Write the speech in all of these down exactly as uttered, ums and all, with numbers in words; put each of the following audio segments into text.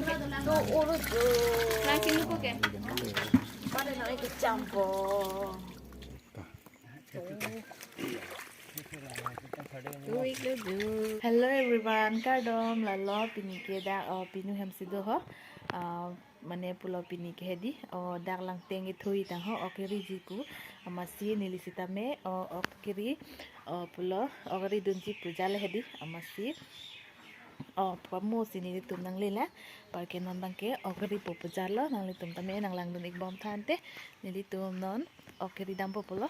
Nang sing luku ke? Pada nang ikut campur. Hello everyone, kardom. Lalo pini ke dak, oh, pinu hem si do ho. Ah, mane pulo pini ke hedi, oh, dak Langteng kethui tang ho, ok keri jiku, amatsi neli sitame, oh, ok keri, oh, pulo, ok keri dunji pu jale hedi, amatsi, oh, pamu si nelitum nangle la, parke non abangke, ok keri po pu jalo, nanglitum tame nang langdun ik bom tha ante, nelitum non, ok keri dampo pulo.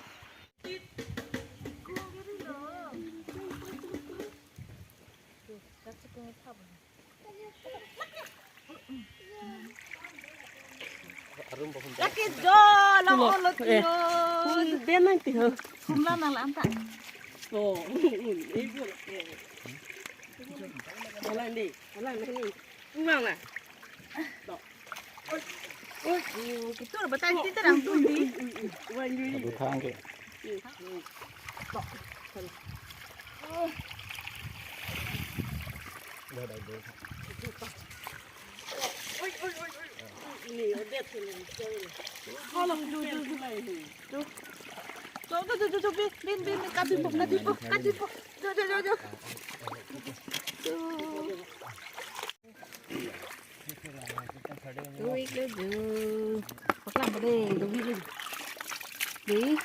Lake jo, lo olo tio. Hun ben nang ti ho. Hun la nang la anta. Oh, hun, hun, eh, jo. Ala ndi, ala ndi. Hun la. Oi, oi, kitur batai ti terang tu di. Oi, oi, oi. Wan yuri. Aduh, thang ke. Oi, oi, oi, oi. Ini, oh, dia tu ni. Kalau tu, tu, tu. Tu. Tu, tu, tu, tu, tu, bin, bin, bin, bin, kati po, kati po, kati po. Tu, tu, tu, tu. Tu. Tu ik le du. Paklang pa de, du ik le. Di.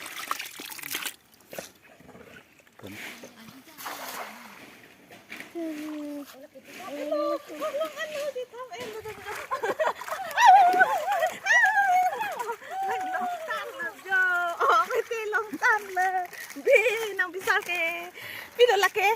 Long tan le. Bi, nang bisar ke. Pilo lake.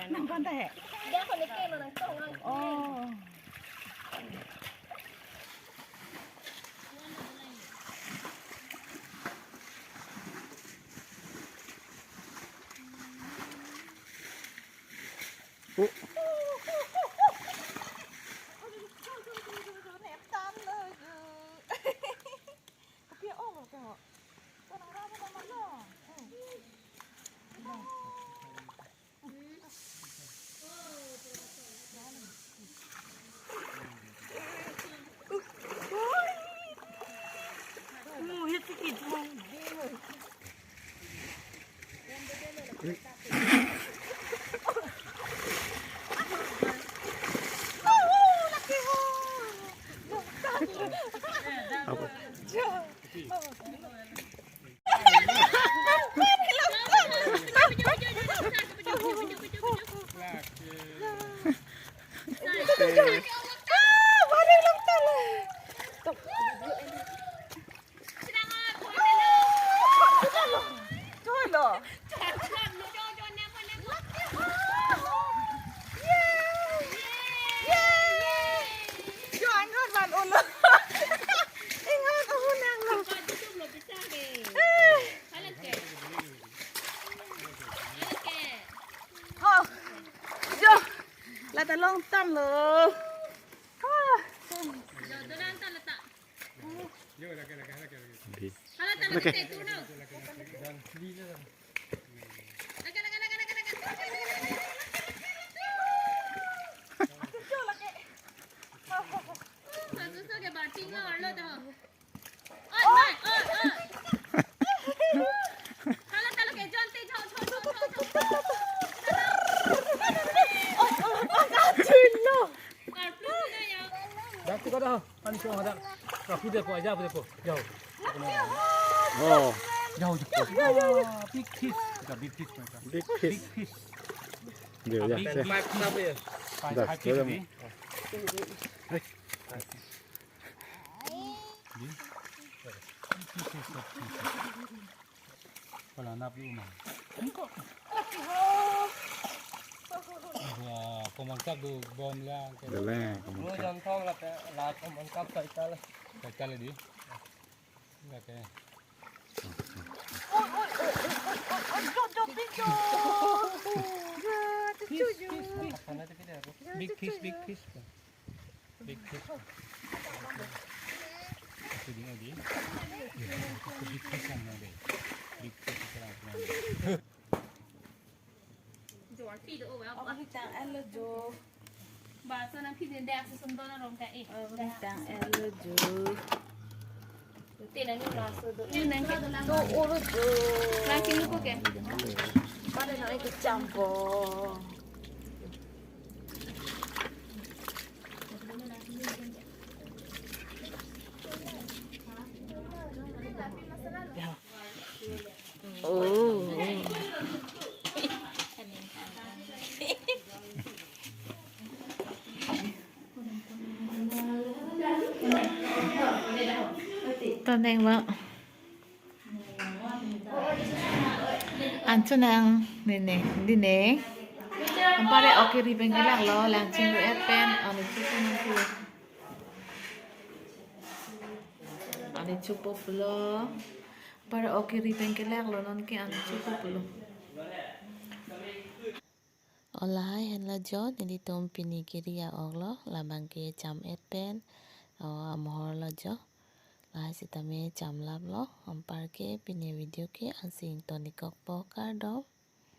Nang panta he? Oh. Ho. Jo. Lata long tan lo. Ha. Bi. Dak tu kada, ani cuma ada. Rapu deh po, aja deh po. Jauh. Oh. Jauh je po. Ah, big fish. Kita big fish mereka. Big fish. Big fish. Dia, ya, big, saya. Five, five, five, five, five. Kalau nap di rumah. Wah, komang kap do bom lang. Dele, komang kap. Jam thom la pe, la komang kap sai tal. Sai tal di. Lake. Oi, oi, oi, oi, oi, oi, oi, jo, jo, big jo. Ja, cucu, jo. Big fish, big fish. Big fish. Kasi di nga di. Big fish ang nang di. Big fish ang nang di. Jo, ang phi do, oh, well. Ako hitang alo jo. Ba, so nang phi din dak, so sum do na rong ka, eh. Ako hitang alo jo. Te nang yung laso do. Yung nang ke. To oro jo. Nang sing ko ke. Pada na ito champo. Oh. Toneng ba. Anchunang nene dine. Ampare ok keri pen kelak lo, langching ru et pen ani chupu nangku. Ani chupu pulo. Ampare ok keri pen kelak lo, non ke ani chupu pulo. O lahai henlo jo, nelitum pini keri a-ok lo, labang ke cham et pen, o amohor lo jo. Lahai sitame chamlap lo, ampar ke pini video ke ansi ingtonikokpo, kardom.